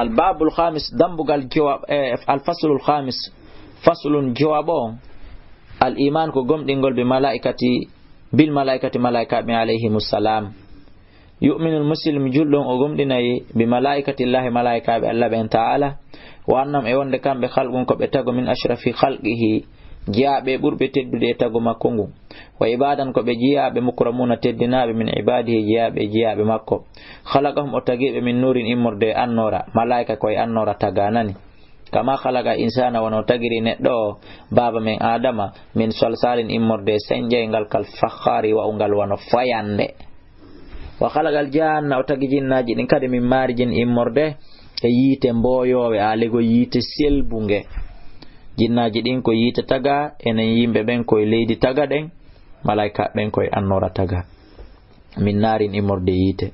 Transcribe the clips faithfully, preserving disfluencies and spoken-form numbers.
Al-babul khamis, dambugal jowa-, eh, al-faslul khamis, faslun jowaɓo on, al-iman ko gomɗingol bi malaikati, bil malaikati, malaikaaɓe alayhimus salam. Yu'minul muslim, julɗo on o gomɗinay bi malaikatillahi, malaikaaɓe Allah ɓen ta'ala, wa annahum, e wonde kamɓe, khalqun, ko ɓe tago, min ashrafi khalqihi, jiyaaɓe ɓurɓe teddude e tago makko ngun. Wa ibadan, ko ɓe jiyaaɓe, mukramuna, teddinaaɓe, min ibadihi, jiyaaɓe, jiyaaɓe makko. Khalaqahum, o tagi ɓe, min nurin, immorde e annoora, malaika ko e annoora taga nani. Kama khalaqa insana, wano tagiri neɗɗo o, baaba men Adama, min salsalin, immorde e senƴayngal, kal fakhari, wa'ungal wano fayande. Wa khalaqal janna, o tagi jinnaaji ɗin kadi, min marijin, immorde e yiite mboyoowe, alegol yiite selbunge. Jinnaaji ɗin ko yiite taga, enen yimɓe ɓen ko e leydi taga ɗen, malaika ɓen ko e annoora taga. Min narin, immorde e yiite.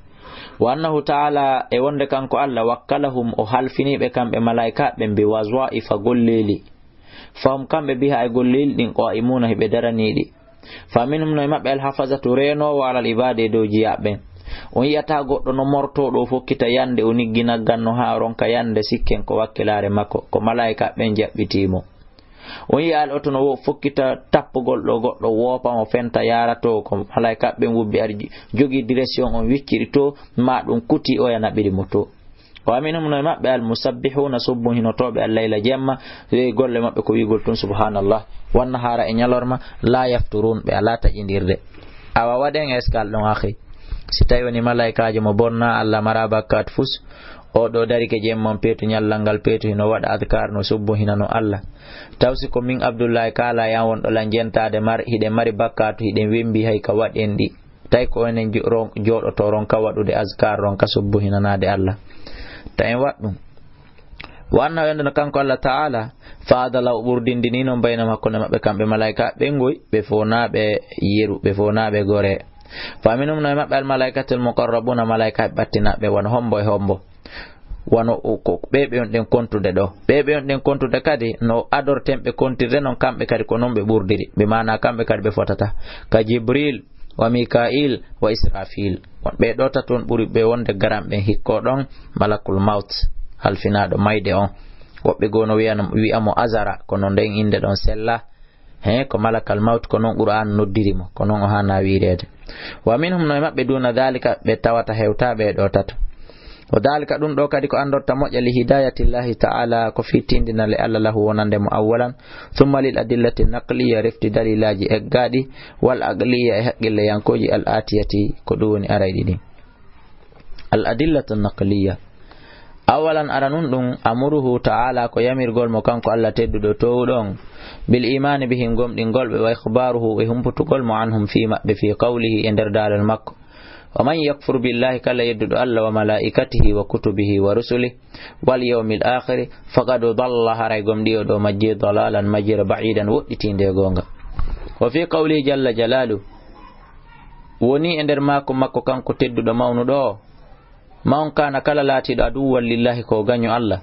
Wa annahu ta'ala, e wonde kanko Allah, wakkalahum, o halfiniiɓe kamɓe malaika ɓen, bi wazaifa, golleeli. Fahum, kamɓe, biha, e golleeli ɗin, qa'imuna, hiɓe daraniiɗi. Fa minhum, no e maɓɓe, al hafazatu, reenoowo, alal ibadi, e dow jiyaaɓe ɓen. On yi'ata goɗɗo no morto ɗo, fokkita yande, o niggi nagganno haa ronka yande, sikken ko wakkilaare makko, ko malaika ɓen jaɓɓitii mo. On yi'a al oto no wo-, fokkita tappugol ɗo, goɗɗo woopa mo, fenta, yaara to, ko malaika ɓen wubbi ari, jogii direction on, wicciri to, ma ɗum kuti, oya naɓiri mo to. Wa minhum, no e maɓɓe, al musabbihuna, subbuhinotooɓe, al layla, jemma, e golle maɓɓe ko wi'ugol tun subhanallah, wan nahara, e ñalorma, la yafturun, ɓe alaa taƴindirde. Awa waɗen escale ɗon, akhi. Si tawi woni malaikaajo mo bonna, Allah mara bakkat fus, o ɗo darike jemma on peetu, ñallal ngal peetu, hino waɗa adkar, no subbuhinano Allah. Taw si ko min Abdullahi kaala yan won ɗo lan jentaade mar, hiɗen mari bakkatu, hiɗen wembi hay ka waɗen ɗi. Tawi ko enen jo-, ron-, jooɗoto ronka waɗude azkar, ronka subbuhinanaade Allah. Ta en waɗ ɗum. Wa anna, wonde no kanko Allah Ta'ala, fadala, o ɓurdindini non, baynahum, hakkunde maɓɓe kamɓe malaika ɓen ngoy, ɓe fof naa ɓe yeru, ɓe fof naa ɓe gore. Fa minhum, no e maɓɓe, al malaikatul muqarrabuna, malaika ɓattinaaɓe, wano hombo e hombo. Wano o, ko ɓe ɓe on ɗen kontude ɗo. Ɓe ɓe on ɗen kontude kadi, no adorten ɓe kontirde non, kamɓe kadi ko non ɓe ɓurdiri. Ɓe maana kamɓe kadi ɓe fotata. Ka Jibril, wa Mika'il, wa Israfil. Won ɓe ɗo tato on ɓuri ɓe wonde garan ɓen hikko ɗon malakul maut, halfinaaɗo mayde on. Woɓɓe goo no wi'ano, wi'a mo Azara, kono nden innde ɗon sella. He, ko malakal maut, ko non Qur'an noddiri mo, ko non o haana wi'ereede. Wa minhum, no e maɓɓe, duna dhalika, ɓe tawata hewtaaɓe e ɗo tato. Wa dhalika, ɗum ɗo kadi ko andorta moƴƴa, li hidayatillahi ta'ala, ko fii tindinale Allah lahu wonande mo awwalan, thumma lil adillati naqliya, refti dalilaaji eggaaɗi, wal aqliya, e haqqille yankooji, al atiyati, ko ɗum woni arayɗi ɗin. Al adillatu naqliya. Awalan, aranun ɗum, amuruhu ta'ala, ko yamirgol mo kanko Allah tedduɗo toowuɗo on, bil imani bihim, gomɗingol ɓe, wa ikhbaruhu, e humputugol mo, anhum, fii maɓɓe, fii qawlihi, e nder daalol makko. Wa man yakfur billahi, kala yedduɗo Allah, wa malaikatihi, wa kutubihi, wa rusulihi, wal yawmil akhiri, faqad dalla, haray gomɗi o ɗo majji, dalalan, majjere, ba'idan, woɗɗitinde e goonga. Wa fi qawlihi jalla jalalu, woni e nder maako makko kanko tedduɗo mawnuɗo o, man kana, kala laatiiɗo, aduwwan lillahi, ko gaño Allah,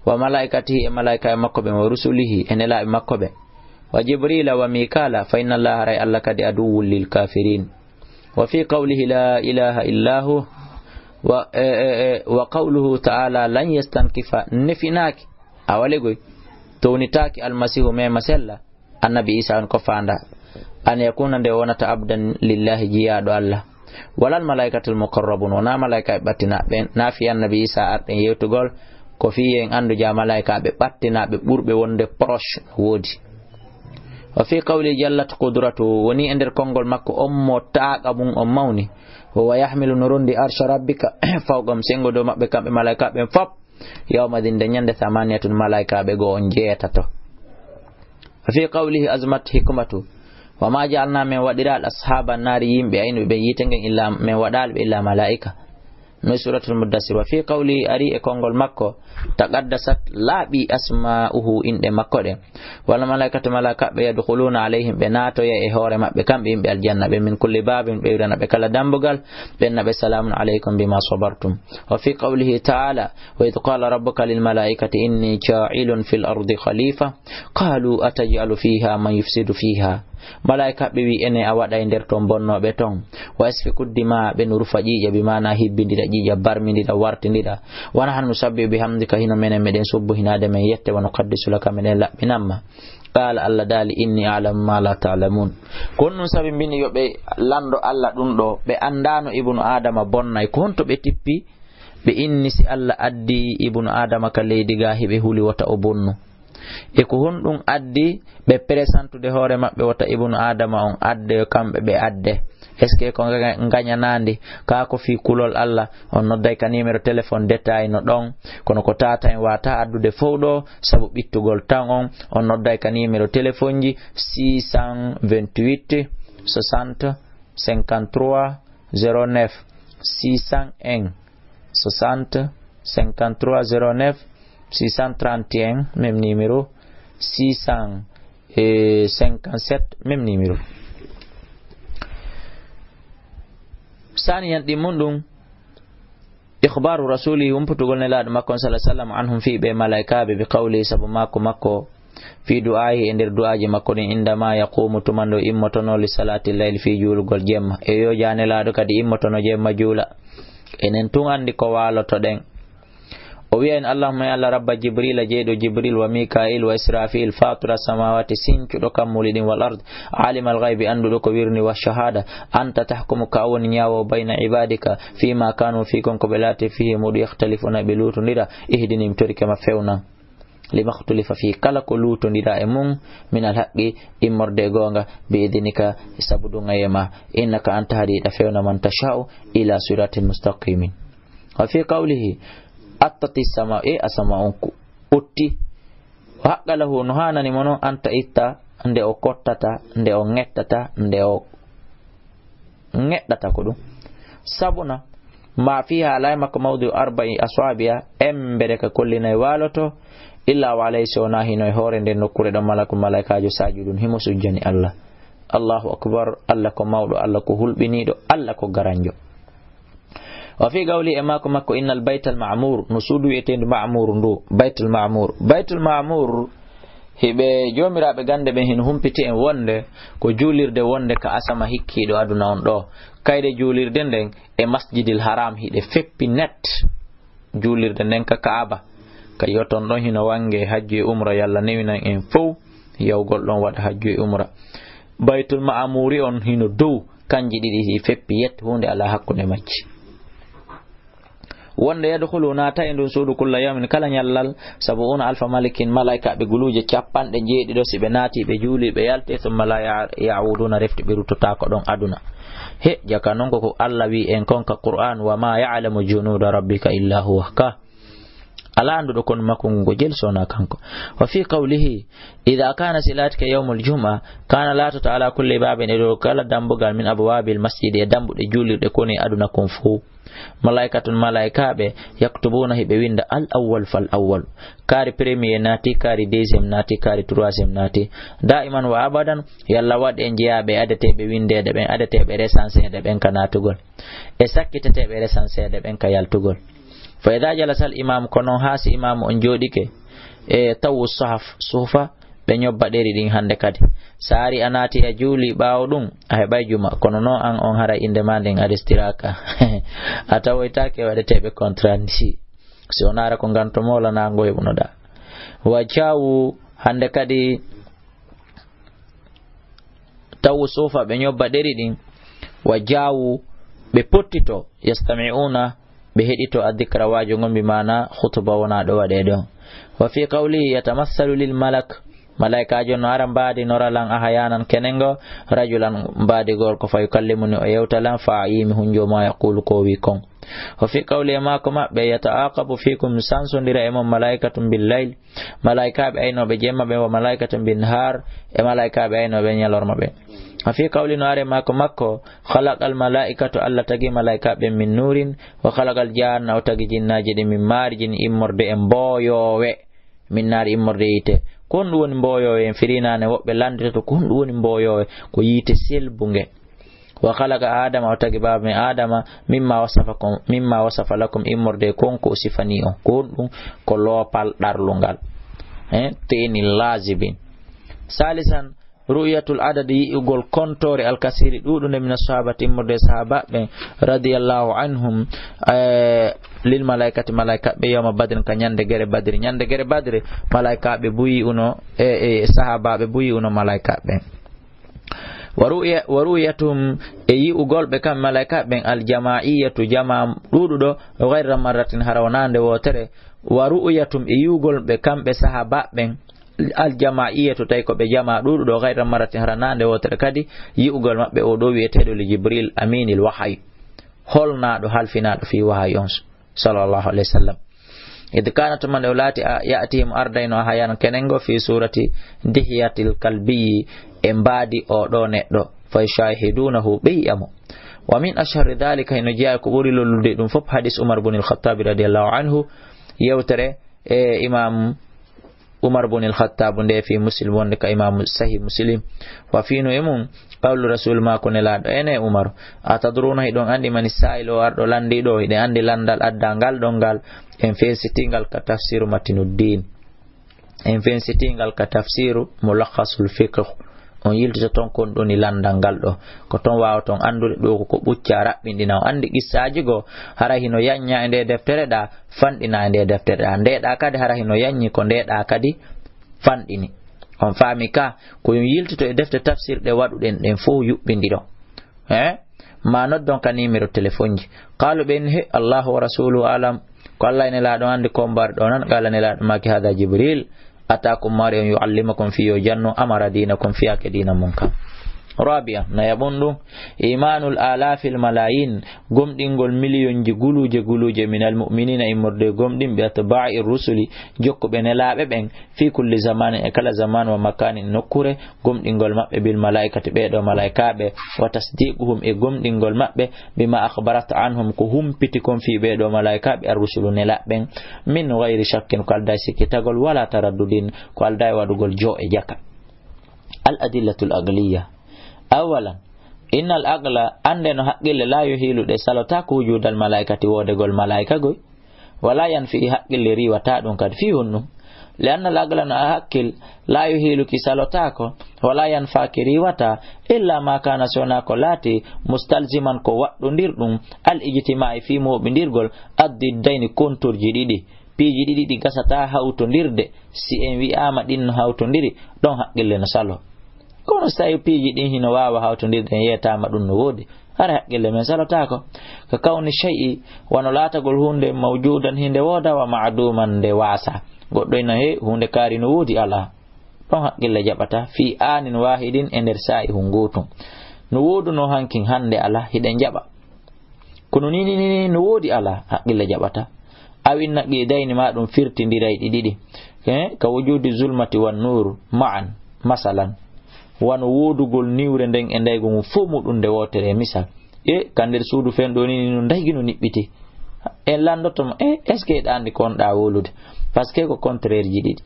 wa malaikatihi, e malaika e makko ɓe, wa rusulihi, e nelaaɓe makko ɓe, wa Jibrila wa Mikala, fa inna Allah, haray Allah kadi, aduwwun lil kafirin. Wa fi qawlihi la ilaha illa hu, wa, e, e, e, wa qawluhu ta'ala lan yastankifa, nefinaaki, a walegoy, townitaaki Almasihu mema sella, Annabi Isa on ko faanda, an yakuna, nde wonata, abdan lillahi, jiyaaɗo Allah. Walal malaikatul muqarrabun, wona malaika e ɓattinaaɓe ɓen, na fi Annabi Isa arɗen yewtugol, ko fi en andu ja malaika ɓe ɓattinaaɓe ɓurɓe wonde proche no woodi. Wa fi qawli jallat qudratu, woni e nder konngol makko on mo taaqa mum on mawni. Wa yahmilu, no rondi, arsha rabbika fawqahum, sengo dow maɓɓe kamɓe malaika ɓen fop. Yawma din, nde ñande, thamaniyatun, malaika ɓe goo on jeetato. Wa fi qawlihi azmat hikmatu, wa ma ja'alna, men waɗiraali, ashaba nari, yimɓe aynuɓe ɓen yiite ngen, illa, men waɗaali ɓe illa malaika. No suratul Muddassir. Wa fi qawli, ari e konngol makko, taqaddasat, laaɓi, asma'uhu, inɗe makko ɗen. Wal malaikatu, malaika ɓe, yadkhuluna alayhim, ɓe naatoya e hoore maɓɓe kamɓe yimɓe aljanna ɓe, min kulli babin, ɓe wirana ɓe kala dambugal, ɓe na ɓe, salamun alaykum bima sabartum. Wa fi qawlihi ta'ala, wa idh qala rabbuka lil malaikati inni ja'ilun fil ardi khalifa, qalu ataj'alu fiha man yufsidu fiha Malaa'ikaaɓe ɓe wi'i, enen a waɗay nder ton bonnooɓe ton. Wa yasfiku dima, ɓe no rufa ƴiiƴa, bi maana hibbindira ƴiiƴa, barmindira, wartindira. Wa nahnu nusabbihu bihamdika, hino menen meɗen subbo hinaade men yette, wa nuqaddisu laka, meɗen laɓɓinan ma. Qaala, Allah daali, inni a'lamu ma la ta'lamun. Ko honɗum sabi mbini yo ɓe lanndo Allah ɗum ɗo, ɓe anndaano Ibnu Aadama bonnay, ko honto ɓe tippi? Ɓe inni si Allah addi Ibnu Aadama ka leydi ga, hiɓe huli wota o bonnu. E ko honɗum addi ɓe presentude hoore maɓɓe wota Ibnu Aadama on adde, yo kamɓe ɓe adde? Est-ce que ko nga-, ngañanaandi? Kaa ko fii kulol Allah, on nodday ka numéro téléphone détail no ɗon, kono ko tata en waata addude fow ɗo, sabu ɓittugol tan on, on nodday ka numéro téléphone ji six cent vingt-huit soixante cinquante-trois zéro neuf, six cent un soixante cinquante-trois zéro neuf, six cent trente et un, même numéro, six cent cinquante-sept, même numéro. Saaniyan ɗimmun ɗum, ikhbaru rasuli, humputugol Nelaaɗo makko on, sallallahu alaihi wasallam, anhum, fii ɓe malaa'ikaaɓe, bi qawli, sabu maako makko, fii du'aahi, e nder du'aaji makko ɗin, indama yaqumu, tuma nde o immotono, li salati layl, fii juulugol jemma. E yo jaa Nelaaɗo kadi immotono jemma juula. Enen tun anndi ko waalotoɗen. O wi'a en, Allahumma, ya Allah, rabba Jibrila, jeyɗo Jibril, wa Mika'il, wa Israfil, fatira samawati, sincuɗo kammuuli ɗin, wal ard, alimal ghaybi, annduɗo ko wirni, wa shahada, anta tahkumu, ka woni ñaawo, bayna ibadika, fima kanu, fii kon ko ɓe laati, fihi, muɗum, yakhtalifuna, ɓe luutondira, ihdini, mi torike ma, fewnan. Lima khtulifa fii, kala ko luutondira e mun, minal haqqi, immorde e goonga, bi idnika, sabu duŋayee ma, innaka, an tahdi, hiɗa fewna, man tasha'u, ila siratin mustaqimin. Wa fii qawlihi, attati sama, e asama on ku-, utti. Wa haqqa lahu, no haanani mo non, anta itta, nde o kottata, nde o ŋettata, nde o ŋeɗɗata ko ɗum. Sabuna, ma fiha, alaa e makko mawdi arba'i aswabi'a, embere ka kollinay waaloto, illa wa alayhi, si wonaa hino e hoore nden nokkuure ɗon malakun, malaa'ikaajo saajudun, himo sujjani Allah. Allahu akbar, Allah ko mawɗo, Allah ko hulɓiniiɗo, Allah ko garanjo. Wa fi qawli, e maako makko, innal baytal ma'mur, no suudu wi'eteendu ma'mur ndu, baytul ma'mur. Baytul ma'mur, hiɓe joomiraaɓe gannde ɓen hino humpiti en wonde ko juulirde wonde ka asama hikkiiɗo aduna on ɗo. Kayre juulirde nden e Masjidil Haram hiɗe feppi net. Juulirde nden ka Kaaba. Ka yoton ɗon hino wange hajju e umra, Yalla newinan en fow yawgol ɗon waɗa hajju e umra. Baytul Ma'amuri on hino dow, kanji ɗiɗi hi feppi yet, huunde alaa hakkunde majji. Wonde yadkhulu naata e ndun suudu kulla yawmin kala ñallal, sabuuna alfa malikin malaa'ikaaɓe guluuje capanɗe jeeɗiɗo, si ɓe naati ɓe juuli ɓe yalti, summa la ya-, ya'uduna refti ɓe ruttotaako ɗon aduna. He, jaka non ko ko Allah wi en kon ka Qur'an, wa ma ya'lamu junuda rabbika illa huwa ka. Alaa annduɗo kono makko ngun ko jel sona kanko. Wa fi qawlihi, idha kana si laatike yawmul jum'a, kana laatoto ala kulli babin e dow kala dambugal min abwabil masjidi e dambuɗe juulirɗe koni e aduna kon fow. Malaa'ikatun malaa'ikaaɓe yaktubuna hiɓe winda al awwal fal awwal. Kaari premier naati, kaari deuxième naati, kaari troisième naati. Da'iman wa abadan, Yalla waɗ en jeyaaɓe e adeteeɓe windeede ɓen, adeteeɓe resanseede ɓen ka naatugol. E sakkiteteeɓe resanseede ɓen ka yaltugol. Fa idha jalasa al imam, kono haa si imaamu on jooɗike, e tawu sahaf, suhufa, ɓe ñobba ɗeri ɗin hande kadi. Sa ari a naati a juuli ɓaawo ɗum, a heɓay juma. Kono non an on haray innde ma nden a restiraaka. A tawoytaake waɗeteeɓe contrat ni si. Si on ara ko nganto moola na ngo heɓunoɗa. Wa jawu hande kadi tawu suufa ɓe ñobba ɗeri ɗin. Wa jawu ɓe pottito. Yastami'una ɓe heɗito addikra waajo ngon bi maana khutuba wona ɗo waɗe ɗon. Wa fi qawlihi yatamassalu lil malak. Malaa'ikaajo no ara mbaadi nora lan ahyanan kenengo, rajulan mbaadi gorko fa yukallimuni o yewta lan fa a'imi hunjo ma yaqulu ko wi kon. Wa fi qawli e maako maɓɓe yata'aqabu fikum sansondira e mon malaa'ikatun bil layl. Malaa'ikaaɓe aynooɓe jemma ɓen wa malaa'ikatun bin nahar e malaa'ikaaɓe aynooɓe ñalorma ɓen. Wa fi qawli no are maako makko khalaqal malaa'ikatu Allah tagi malaa'ikaaɓe min nurin wa khalaqal janna o tagi jinnaaji ɗin min maarijin immorde e mbooyoowe. Min naari immorde yiite. Ko honɗum woni mboyoowe? En firiinaane woɓɓe lannditoto ko honɗum woni mboyoowe? Ko yiite selbunge. Wa khalaqa Adama, o tagi baaba men Adama, mimma wasafakum, mimma wasafa lakum, immorde kon ko o sifani on. Ko honɗum? Ko loopal ɗarlungal. Hein? Teeni laazibin. Salisan, Ru'yatul adadi, yi'ugol kontoore, alkasiri, ɗuuɗunde, mina sahabati, immorde e sahabaaɓe ɓen, radiyallahu anhum, eh, lil malaikati, malaikaaɓe, yawma badrin, ka ñande gere badri. Ñande gere badri, malaikaaɓe buy yi'uno, e, e sahabaaɓe buy yi'uno malaikaaɓe ɓen. Wa ru'ya-, wa ru'yatuhum, e yi'ugol ɓe kam malaikaaɓe ɓen, aljamaiyatu, jamaa ɗuuɗuɗo, ghayra marratin, hara wonaa nde wootere. Wa ru'yatuhum, e yi'ugol ɓe kamɓe sahabaaɓe ɓen, aljamaiyatu, tawi ko ɓe jamaa ɗuuɗuɗo, ghayra marratin, hara naa nde wootere kadi, yi'ugol maɓɓe oo ɗoo wi'eteeɗo li Jibril aminil wahayi, holnaaɗo, halfinaaɗo fii wahayi on, sallallahu alayhi wa sallam. Id kana, tuma nde o laati, a, ya'tihim, ardayno, ahyanan, kenengo, fi surati dihyatil kalbiyi, e mbaadi oo ɗoo neɗɗo, fa yushahidunahu, ɓe yi'a mo. Wa min ashharri dhalika, hino jeyaa ko ɓuri lollude ɗum fof, hadis Umar bun al-Khattabi radiyallahu anhu, yewtere e Imam Umar bun al-Khattab nde fii Muslim, wonde ka Imam Sahih Muslim. Wa fiino e mum, qawlu Rasul, maako Nelaaɗo, enen Umar, atadruna, hiɗon anndi, mani sa'il, o arɗo lanndii ɗoo? Hiɗen anndi lanndal addaa ngal ɗon ngal, en fensitii ngal ka tafsiru Matinuddin. En fensitii ngal ka tafsiru Mulakhasul Fiqh. On yiltito ton kon ɗoni lanndal ngal ɗoo. Ko ton waawaton anndude ɗoo ko, ko ɓuccaa raɓɓinɗinaa. On anndi qissaaji goo, hara hino yaññaa e nde deftere ɗaa, fanɗinaa e nde deftere ɗaa. Nde ɗaa kadi hara hino yaññi ko nde ɗaa kadi fanɗini. On faami ka, ko yo on yiltito e defte tafsir ɗe waɗuɗen ɗen fof yuɓɓindiron. Eh? Ma noddon ka numéro téléphone ji. Qaalu, ɓen, he, Allahu wa rasuluhu alam. Ko Allah e Nelaaɗo anndi ko mbaruɗon. Nan qala, Nelaaɗo maaki, hada Jibril. Ataakum, mo ari on, yuallimakum, fii yo jannu, amara dinakum, fiyaake diina mon kan. Rabi'an, nayaɓun ɗum, imanul alafil malayin, gomɗingol miliyonji guluuje guluuje, minal mu'minina, immorde e gomɗinɓe, atba'i rusuli, jokkuɓe nelaaɓe ɓen, fii kulli zamanin, e kala zaman, wa makanin, e nokkuure, gomɗingol maɓɓe, bil malaikati, ɓee ɗoo malaikaaɓe, wa tasdiquhum, e gomɗingol maɓɓe, bima akhbarat anhum, ko humpiti kon fii ɓee ɗoo malaikaaɓe, ar rusulu, nelaaɓe ɓen, min ghayri shakkin, ko aldaa e sikkitagol, wala taraddudin, ko aldaa e waɗugol joo e jaka. Al adillatul aqliya. Awalan, innal aqla, annde no haqqille, la yuhilu, ɗe salotaako, wujudal malaikati, woodegol malaikagoy. Wala yanfi, haqqille riiwataa ɗum kadi. Fii honɗum? Li annal aqla, no a haqqil, la yuhilu, ki salotaako, wala yanfa, ki riiwataa, illa ma kana, so wonaa ko laati, mustalziman, ko waɗɗondirɗum, al ijtima'i, fii mooɓindirgol, addiddayni, kontorji ɗiɗi. Piiji ɗiɗi ɗi gasataa hawtondirde, si en wi'aama ɗin no hawtondiri, ɗon haqqille no saloo. Kono so tawi piiji ɗin hino waawa hawtondirde, en yeetaama ɗum no woodi, hara haqqille men salotaako. Ka kawni shay'i, wano laatagol huunde mawjudan hinde wooda, wa ma'duman nde waasa. Goɗɗo ina he huunde kaari no woodi alaa. Ɗon haqqille jaɓata, fii aanin waahidin e nder saa'i hun gootun. No woodunoo hankin hande alaa, hiɗen jaɓa. Kono ni, ni, ni, ni, no woodi alaa, haqqille jaɓata. Aw inna qidayni ma ɗum firtindiray ɗi ɗiɗi. Eh, ka wujudi zulmati wan nur ma'an, masalan. Wano woodugol niwre nden e ndaygu ngun fow muɗum nde wootere e misal. E, ka nder suudu fen ɗo ni, ni no ndaygi no niɓɓiti. En landoto mo, e, est-ce que eɗa andi ko on ɗa wolude? Parce que ko contraire ji ɗiɗi.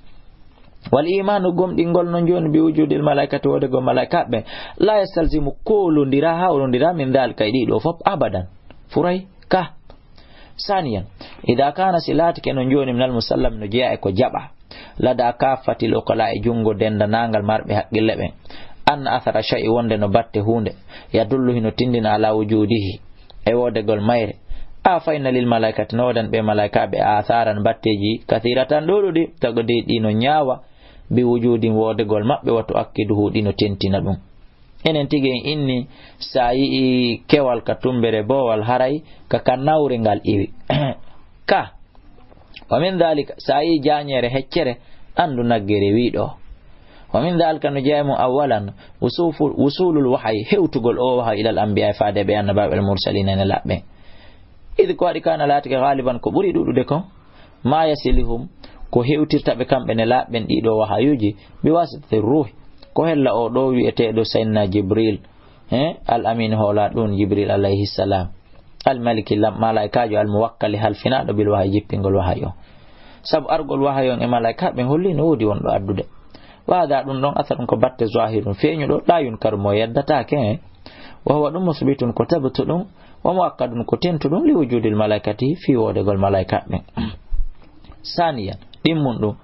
Wal imanu, gomɗingol non jooni, bi wujudil malaikati, woodegol malaikaaɓe ɓen, la yastalzimu, koolondira, hawrondira, min dhalika, e ɗiɗo fof, abadan. Furay, ka. Saniyan, ida kana, si laatike non jooni, minal musallam, no jeyaa e ko jaɓa, lada kaffatil uqala, e junngo dendanangal marɓe haqqille ɓen, an athara shay'i, wonde no batte huunde, yadullu, hino tindina, ala wujudihi, e woodegol mayre. A, fa inna lil malaikati, no woodan ɓe malaikaaɓe, atharan, batteeji, kathiratan, ɗuuɗuɗi, taqdi, ɗi no ñaawa, bi wujudin, woodegol maɓɓe, wa tuakkiduhu, ɗi no tentina ɗum. Enen tigi en inni, sa yi'i kewal ka tumbere boowal, haray ka, ka nawre ngal iwi. Ka. Wa min dhalika, sa yi'i jaañere heccere, andu naggere wi ɗo. Wa min dhalika, no jeyaa e mum, awwalan, wusufu-, wusulul wahyi, hewtugol o wahayi, ilal anbiya, faade ɓe annabaaɓe, al mursalina, e nelaaɓe ɓen. Id, ko waɗi, kana, laatike, ghaliban, ko ɓuri ɗuɗude kon, ma yasiluhum, ko hewtirta ɓe kamɓe nelaaɓe ɓen ɗiɗo wahayuji, bi wasitati ruhi, ko hella o ɗo wi'eteeɗo Sayyidina Jibril, he, al amin, hoolaa ɗum Jibril alayhi salam. Al maliki, lam-, malaa'ikaajo, al muwakkali, halfinaaɗo, bil wahyi, jippingol wahayi on. Sabu argol wahayi on e malaa'ikaaɓe ɓen holli no woodi wonɗo addude. Wa hada, ɗum ɗon, atharun, ko batte zahirun, feeñuɗo, la yunkaru, mo yeddataake. Wa huwa, ɗum, musbitun, ko tabtuɗum, wa muakkadun, ko tentuɗum, li wujudil malaa'ikati, fii woodegol malaa'ikaaɓe ɓen. Saniyan, Ɗimmun ɗum.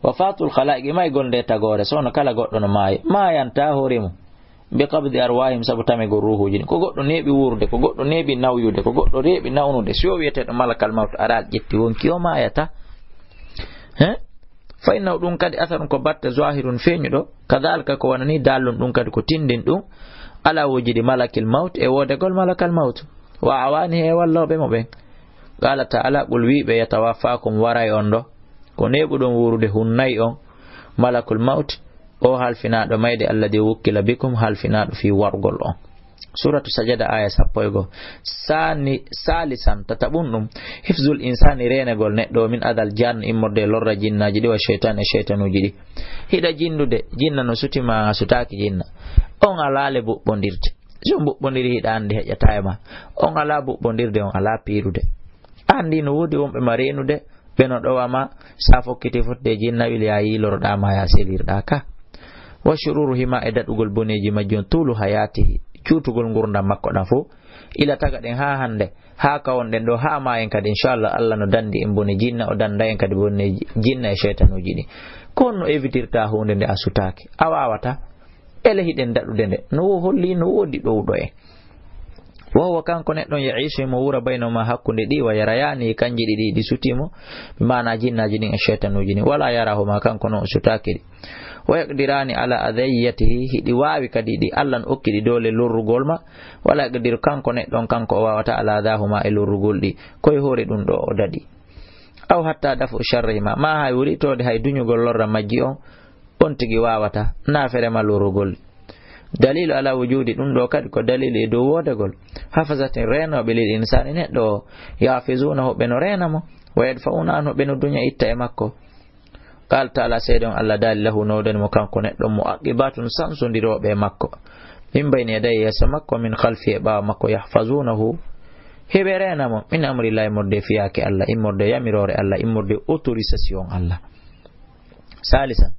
Wa fatul khalaiqi, maygol nde tagoore, so no kala goɗɗo no maayi. Maayanta hoore mum. Bi qabdi arwahim, sabu tamegol ruuhuuji ɗin. Ko goɗɗo neeɓi wuurude, ko goɗɗo neeɓi nawyude, ko goɗɗo neeɓi nawnude. Si o wiyeteeɗo malakal mawt araal ƴetti wonki, o maayata. He? Fa innahu, ɗum kadi, atharun, ko batte, zahirun, feeñuɗo. Kadhalika, ko wona ni, dallun, ɗum kadi ko tinndin ɗum. Ala wujudi malakil mawt, e woodegol malakal mawt. Wa awani, e wallooɓe mo ɓen. Qala ta'ala, qul, wiiɓe, yatawaffakum, waray on ɗo. Ko neeɓuɗon wuurude hunnay on. Malakul mawt, o halfinaaɗo mayde, alladhi wukkila bikum, halfinaaɗo fii wargol on. Suratu Sajada, aya sappo e go'o. Sani, salisan, tataɓun ɗum, hifzul insani, reenegol neɗɗo, min adal jan, immorde e lorra jinnaaji ɗi, wa shaytan, e shaytanuuji ɗi. Hiɗa jinndude, jinna no suti ma, a sutaaki jinna. On alaa le buɓɓondirde. Si on buɓɓondiri, hiɗa anndi heƴataa e ma. On alaa buɓɓondirde, on alaa piirude. Anndi no woodi wonɓe ma reenude, ɓe no ɗowa ma, sa fokkiti fotde e jinna, wili ya yiiloroɗaa ma, ya selirɗaa ka. Wa shururu hima, e daɗugol boneeji majji on, tulu hayatihi, juutugol ngurndan makko ɗan fow. Ila taga ɗen haa hannde, haa ka wonɗen ɗo, haa maayen kadi, inchallah, Allah no danndi en bone jinna, o dannda en kadi bone jinna e shaytanuuji ɗi. Ko honno evitirta huunde nde a sutaaki? A waawata. Ele hiɗen daɗude nde. No wo-, holli no woodi ɗowɗo en. Wa huwa, kanko neɗɗon, ya'iishu, himo wuura, baynahuma, hakkunde ɗi, wa yarayaani, kanji ɗiɗi ɗi sutii mo, bi maana jinnaaji ɗin e shaytanuuji ɗin. Wala yarahuma, kanko non o sutaaki ɗi. Wa yaqdiraani ala adhiyatihi, hiɗi waawi kadi ɗi, Allah no okki ɗi doole lorrugol ma. Wala yaqdiru, kanko neɗɗon, kanko o waawata, ala adhahuma, e lorrugol ɗi. Ko e hoore ɗum ɗo o daɗi. Aw hatta daf'u sharrihima, ma hay wuritoode hay duñugol lorra majji on, on tigi waawata, naafere ma lorrugol. Dalilu ala wujudi, ɗum ɗo kadi ko dalilu e dow woodegol. Hafazatin, reenooɓe, lil insaani, neɗɗo o. Yahfizunahu, ɓe no reena mo. Wa yadfa'una anhu, ɓe no duña itta e makko. Qala ta'ala, seede on Allah daali, lahu, nowdani mo kanko neɗɗo, mu'aqibatun, sansundirooɓe e makko. Min bayni yadayhi, yeeso makko, min khalfi, e ɓaawo makko, yahfazunahu, heɓe reena mo, min amrillahi, immorde fiyaake Allah, immorde yamiroore Allah, immorde autorisation Allah. Salisan,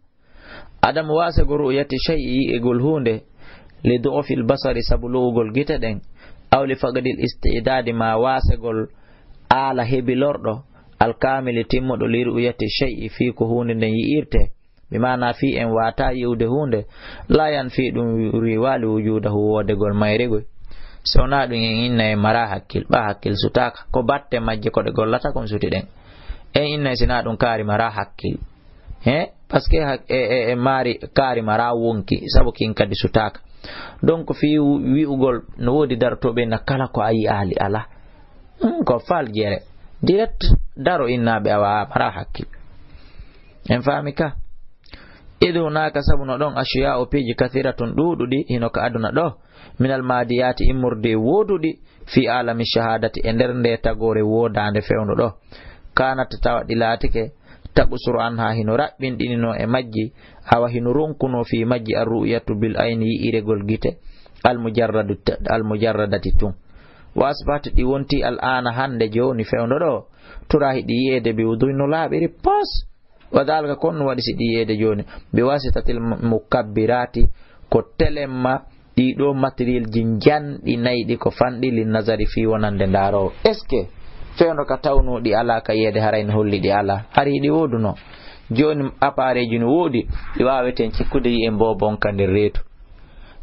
adamu wasego ru'yati shay'i, yi'egol huunde, li du'fil basari, sabu lowugol gite ɗen, aw li faqdil isti'dadi, ma wasegol aala hebilorɗo, alkamili, timmuɗo, li ru'yati shay'i, fii ko huunde nden yi'irte, bi maana fii en waata yi'ude huunde, la yanfi, ɗum riiwaali wujudahu, woodegol mayre goy. So wonaa ɗum, en inna en mara hakkil, ɓa hakkil sutaaka, ko batte majje ko ɗe gollata kon suti ɗen. En inna si naa ɗum kaari mara hakkil. He? Parce que hak-, e, e, e maari kaari mara wonki, sabu kin kadi sutaaka. Donc fii wi'ugol no woodi darotooɓe na kala ko a yi'aali ala. Hmm, ko fal jere. Direct daro innaaɓe awa mara hakkil. En faami ka? Idu hunaka, sabu no ɗon, ashiya o piiji kathiratun ɗuuɗuɗi, hino ka aduna ɗo, minal maadiyaati, immorde e wooduɗi, fi alami shahadati, e nder nde tagoore woodaande fewndo ɗo. Kanat, tawa ɗi laatike, taqsuru anha, hino raɓɓinɗinino e majji, awa hino ronkuno fi majji, arru'yatu bil ayni, yi'iregol gite, almujarradu-, almujarradati tun. Wa asbahat, ɗi wonti al aana, hannde, jooni, fewndo ɗo, tura, hiɗi yi'eede, bi wuduhi, no laaɓiri pos. Wa dhalika, kon no waɗi si ɗi yi'eede jooni, bi wasitatil mu-, mukabbirati, ko telemma ɗii ɗoo matériel ji njanɗi nayi ɗi ko fanɗi, li nazari, fii wonande ndaaroowo. Est-ce que fewndo ka tawnoo ɗi alaa ka yi'eede, haray no holli ɗi alaa? Hari hiɗi woodunoo. Jooni appareil ji no woodi, ɗi waaweten cikkude yi'en boobon ka nder reedu.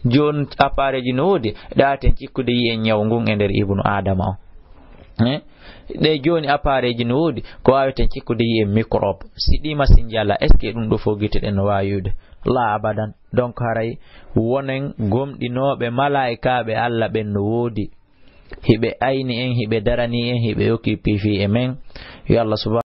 Jooni appareil ji no woodi, ɗi waaweten cikkude yi'en ñaw ngun e nder ibnu Aadama on. Eh? Ɗe jooni appareil ji no woodi, ko waaweten cikkude yi'en microbe. Si ɗi machine ji alaa, est-ce que ɗum ɗo fof gite ɗen no waawi yi'ude? La abadan. Donc haray wonen gomɗinooɓe malaa'ikaaɓe Allah ɓen no woodi. Hiɓe ayni en, hiɓe darani en, hiɓe occupé fii e men. Yo Allah subhanahu